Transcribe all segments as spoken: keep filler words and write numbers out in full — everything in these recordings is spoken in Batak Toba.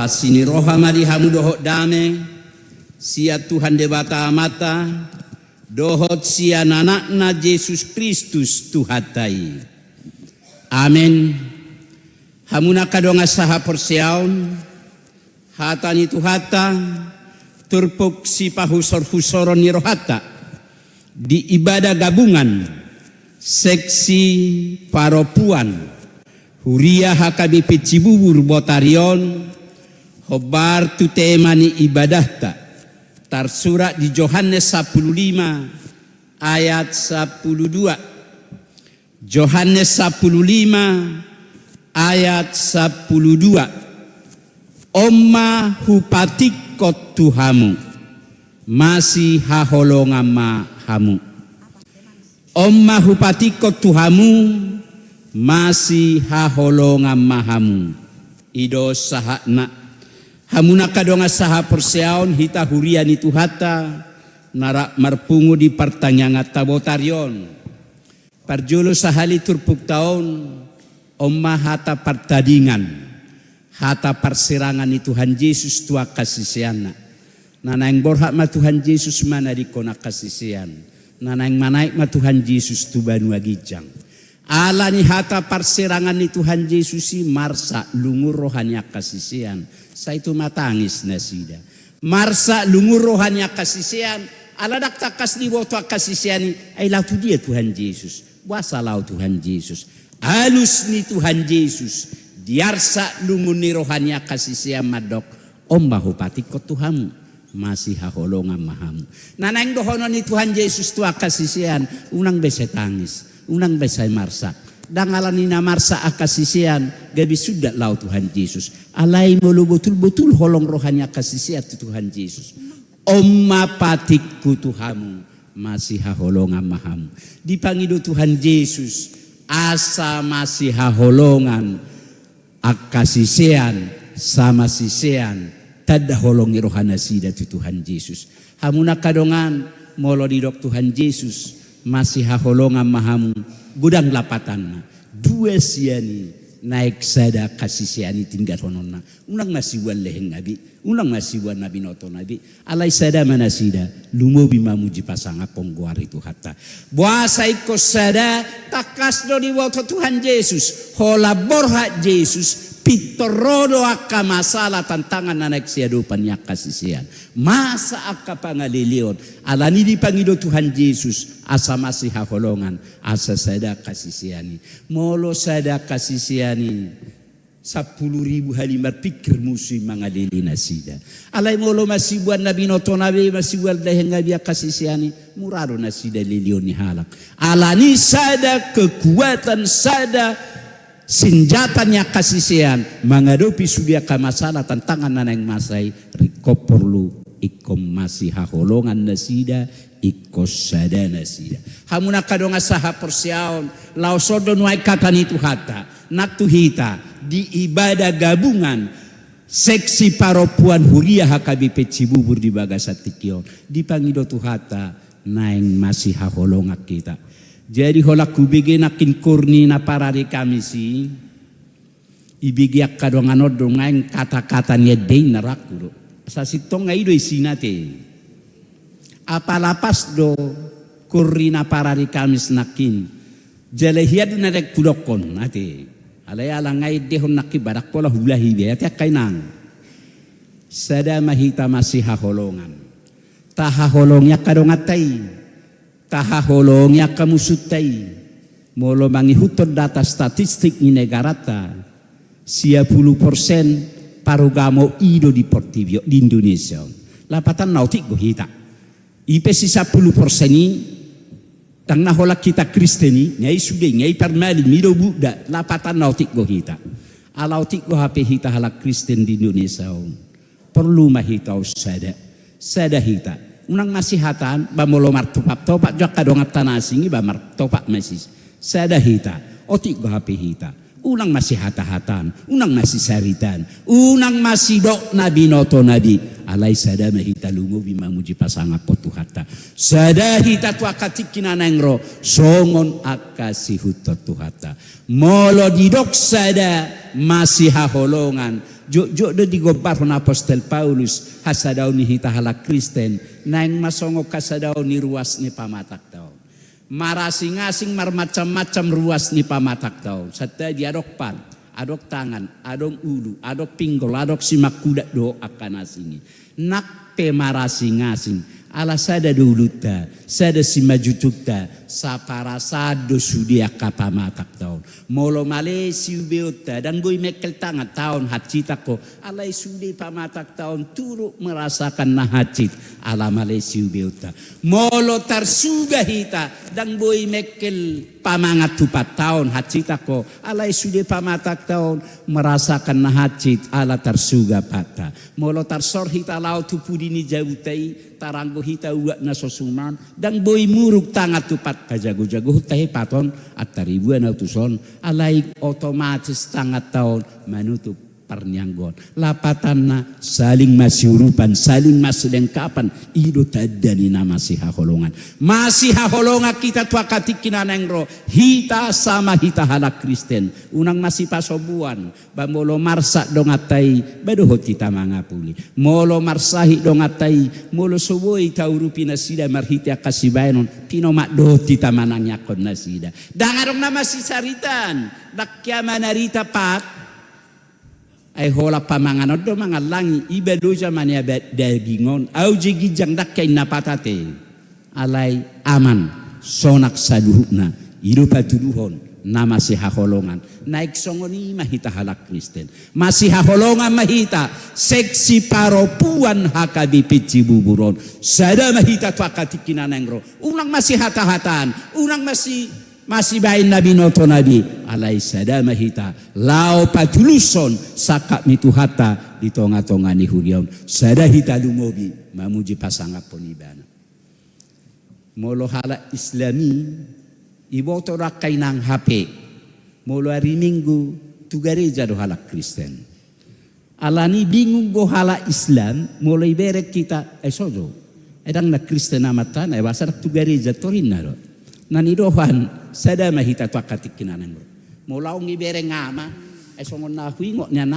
Asi ni roha ma di hamu dohot dame, sian Tuhan Debata Amanta, dohot sian Anakna Jesus Kristus Tuhanta i. Amen. Hamu angka dongan sahaporseaon, hata ni Tuhanta, turpuk sipahusorhusoron ni rohanta, di ibadah gabungan, seksi parompuan, Huria H K B P Cibubur botari on, hombar tu tema ni ibadahta, tarsurat di Johannes sampulu lima ayat sampulu dua. Johannes sampulu lima ayat sampulu dua. On ma hupatingkon tu hamu, masihaholongan ma hamu. On ma hupatingkon tu hamu, masihaholongan ma hamu. I do sahatna. Hamu angka dongan sahaporseaon, hita huria ni Tuhanta, na rap marpungu di partangianganta botari on. Parjolo sahali turpukta on, on ma hata partadingan, hata parserangan ni Tuhan Jesus tu angka siseanna. Na naeng borhat ma Tuhan Jesus manadingkon angka sisean. Na naeng manaek ma Tuhan Jesus tu banua ginjang. Ala ni hata parserangan ni Tuhan Jesus i, marsak lungun roha ni angka sisean. Sai tumatangis nasida. Marsak lungun roha ni angka sisean, ala ndang tangkas diboto angka sisean i, ai laho tu dia Tuhan Jesus. Boasa laho Tuhan Jesus? Alus ni Tuhan Jesus, diarsak lungun ni roha ni angka sisean mandok, on ma hupatingkon tu hamu, masihaholongan ma hamu. Na naeng dohonon ni Tuhan Jesus tu angka sisean, unang be sai tangis, unang be sai marsak. Ndang ala ni na marsak angka sisean, gabe sundat laho Tuhan Jesus. Alai molo botul-botul holong roha ni angka sisean tu Tuhan Jesus, on ma patingku tu hamu, masihaholongan ma hamu. Dipangido Tuhan Jesus, asa masihaholongan angka sisean, sama sisean, tanda holong ni roha nasida tu Tuhan Jesus. Hamu angka dongan, molo didok Tuhan Jesus, masihaholongan ma hamu, godang lapatanna. Dua sian i, naeng sada angka sisean i tinggalhononna. Unang ma siboan lehengna be, unang ma siboan na binoto na be. Alai sada ma nasida, lumobi mamuji pasangaphon goar ni Tuhanta. Boasa ingkon sada? Tangkas do diboto Tuhan Jesus, holan borhat Jesus, pintor ro do angka masalah tantangan na naeng siadopan ni angka sisean. Masa angka pangaleleon, ala ni dipangido Tuhan Jesus, asa masihaholongan, asa sada angka sisean i. Molo sada angka sisean i, sampulu ribu hali marpingkir musu i mangalele nasida. Alai molo masiboan na binoto na be, masiboan lehengna be angka sisean i, mura do nasida leleon ni halak. Ala ni sada kekuatan, sada sinjata ni angka sisean mangadopi sude angka masalah tantangan na naeng masa i, ringkot porlu ingkon masihaholongan nasida, ingkon sada nasida. Hamu angka dongan sahaporseaon, laos on do nuaeng hata ni Tuhanta nang tu hita di ibadah gabungan seksi parompuan Huria H K B P Cibubur di bagasan tingki on. Dipangido Tuhanta naeng masihaholongan hita. Jadi holan hubege nangkin koor ni na parari Kamis i, ibege angka dongan on do nuaeng kata-kata ni ende i na rohangku do. Sasintongna i do isina ate. Apala pas do koor ni na parari Kamis nangkin. Jala hian do na naeng hudokkon ate. Alai ala nga endehon nangkin ba ndang pola huulahi be ate angka inang. Sada ma hita masihaholongan. Tahaholongi angka donganta i. Tahaholongi angka musunta i. Molo mangihuthon data statistik ni negaranta, sia pulu persen parugamo i do di portibi on, di Indonesia on. Lapatanna otik do hita. I pe si sampulu persen i, ndang na holan hita Kristen i, nga i sude, nga i parmalim, i do bunda, lapatanna otik do hita. Ala otik do hape hita halak Kristen di Indonesia on. Porlu ma hita on sada. Sada hita. Unang masihataan, ba molo martopak-topak jo angka donganta na asing i ba martopak ma i. Sada hita. Otik do hape hita. Unang masihata-hataan, unang masisaritaan, unang masidok na binoto na be. Alai sada ma hita lumobi mamuji pasangaphon Tuhanta. Sada hita tu angka tingki na naeng ro, songon angka siihuthon Tuhanta. Molo didok sada masihaholongan, Jotjot do digombarhon apostel Paulus hasadaon ni hita halak Kristen, naeng ma songon hasadaon ni ruas ni pamatangta on. Marasing-asing, marmacam-macam ruas ni pamatangta on. Santabi adong pan, adong tangan, adong ulu, adong pinggol, adong simangkudat do angka na asing i. Nang pe marasing-asing, ala sada do ulunta, sada simanjujungta, saparasaan do sude angka pamatangta on. Molo male siubeonta, ndang boi mengkel tangan ta on hansit angka, alai sude pamatangta on turut merasakan na hansit, ala male siubeonta. Molo tarsuga hita, ndang boi mengkel pamangan tupanta on hansit angka, alai sude pamatangta on merasakan na hansit, ala tarsuga patta. Molo tarsor hita laho tu pudi ni jabunta i, taranggo hita uap na so suman, ndang boi muruk tangan tu pat, hajago-jagohonta he pat on, antaribuan au tuson, alai otomatis tanganta on manutup parnianggoan. Lapatanna, saling masiurupan, saling masilengkapan, i do tanda ni na masihaholongan. Masihaholongan hita tu angka tingki na naeng ro, hita sama hita halak Kristen. Unang masipasombuan, ba molo marsak donganta i, ba dohot hita mangapuli. Molo marsahit donganta i, molo so boi taurupi nasida marhite angka sibahenon, pinomat dohot hita manangiangkon nasida. Ndang adong na masisaritaan, ndang hea manarita pat. Ai holan pamangan on do mangallangi, iba do jamana ba-, daging on. Au je ginjang ndang hea inna patate. Alai aman, sonang saluhutna, i do patuduhon na masihaholongan. Naeng songon i ma hita halak Kristen. Masihaholongan ma hita, seksi paropuan H K B P Cibubur on. Sada ma hita tu angka tingki na naeng ro. Unang masihata-hataan, unang masi-, masibaen na binoto na be. Alai sada ma hita, laho patulushon sangkap ni Tuhanta di tonga-tonga ni huria on. Sada hita lumobi, mamuji pasangaphon Ibana. Molo halak Islam i, iboto do angka inang hape. Molo ari Minggu, tu gareja do halak Kristen. Alani bingung do halak Islam, molo ibereng hita, eh, so do. Eh, ndang na Kristen amanta, na boasa ndang tu gareja, torinna do. Na nidohan, sada ma hita tu angka tingki na naeng ro. Molo ahu ibereng ama, eh, songon na huingot nian,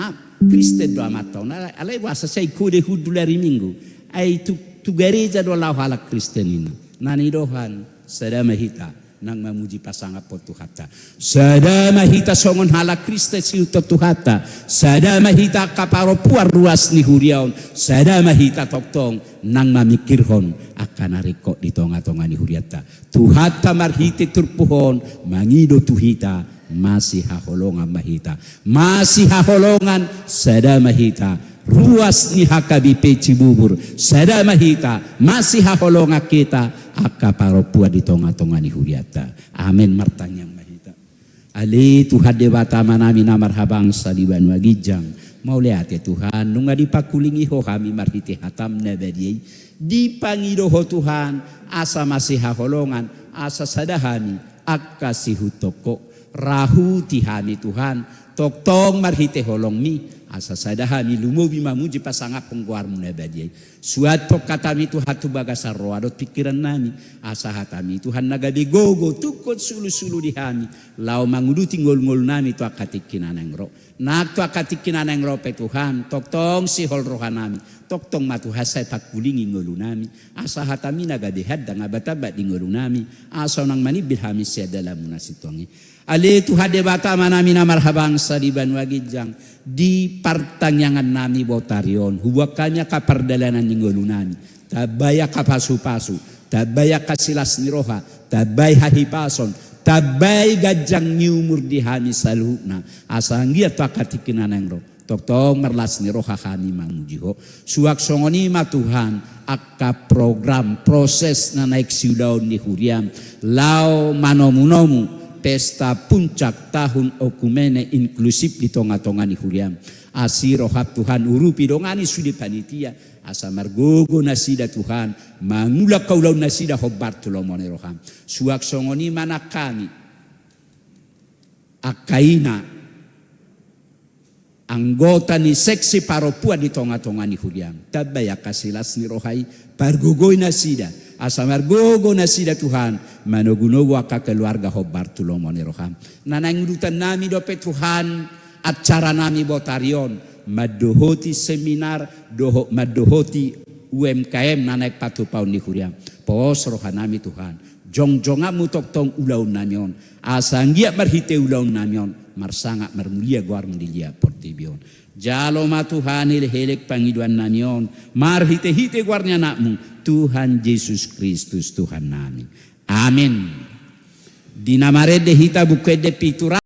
Kristen do amanta on, alai, alai boasa sai hode hundul ari Minggu. Ai tu, tu gareja do laho halak Kristen i. Na nidohan, sada ma hita, nang mamuji pasangaphon Tuhanta. Sada ma hita songon halak Kristen siihuthon Tuhanta. Sada ma hita angka parompuan ruas ni huria on. Sada ma hita tongtong nang mamingkirhon angka na ringkot di tonga-tonga ni hurianta. Tuhanta marhite turpuk on mangido tu hita, masihaholongan ma hita. Masihaholongan, sada ma hita. Ruas ni H K B P Cibubur, sada ma hita. Masihaholongan hita, angka parompuan di tonga-tonga ni hurianta. Amen. Martangiang ma hita. Ale Tuhan Debata Amanami na marhabangsa di banua ginjang, mauliate Tuhan, nunga dipangkulingi Ho hami marhite hataM na badia i, dipangido Ho Tuhan, asa masihaholongan, asa sada hami angka siihuthon Ho. Rahuti hami Tuhan, tongtong marhite holongMi, asa sada hami lumobi mamuji pasangaphon goarMu na badia i. Suanhon hataMi Tuhan tu bagasan roha dohot pingkirannami, asa hataMi Tuhan na gabe gogo tungkot sulu-sulu di hami, laho manguduti ngolu-ngolunami tu angka tingki na naeng ro. Nang tu angka tingki na naeng ro pe Tuhan, tongtong sihol rohanami, tongtong ma Tuhan sai pangkulingi ngolunami, asa hataMi na gabe handang abat-abat di ngolunami, asa unang manimbil hami sian dalanMu na sintong i. Ale Tuhan Debata Amanami na marhabangsa di banua ginjang, di partangiangannami botari on, huboan hami angka pardalanan ni ngolunami, tambai angka pasu-pasu, tambai angka silas ni roha, tambai hahipason, tambai ganjang ni umur di hami saluhutna, asa anggiat tu angka tingki na naeng ro, tongtong marlas ni roha hami mamuji Ho. Suang songon i ma Tuhan, angka program proses na naeng siulaon ni huriaM, laho manomu-nomu pesta puncak tahun oikumene inklusif di tonga-tonga ni huriaM. Asi rohaM Tuhan, urupi, dongani sude panitia, asa margogo nasida Tuhan, mangula angka ulaon nasida hombar tu lomo ni rohaM. Suang songon i ma nang hami, angka ina, anggota ni seksi parompuan di tonga-tonga ni huriaM. Tambai angka silas ni roha i, pargogoi nasida, asa margogo nasida Tuhan, manogu-nogu angka keluarga hombar tu lomo ni rohaM. Na naeng udutannami dope Tuhan, acaranami botari on, mandohoti seminar dohot mandohoti U M K M na naeng patupaon ni huria. Pos rohanami Tuhan, jongjonganmu tongtong ulaonnami on, asa anggiat marhite ulaonnami on marsangap marmulia goarmu di liat portibi on. Jalo ma Tuhan elek-elek pangidoannami on marhite-hite goar ni anakmu Tuhan Jesus Kristus Tuhannami. Amen. Di na marende hita buku ende pitu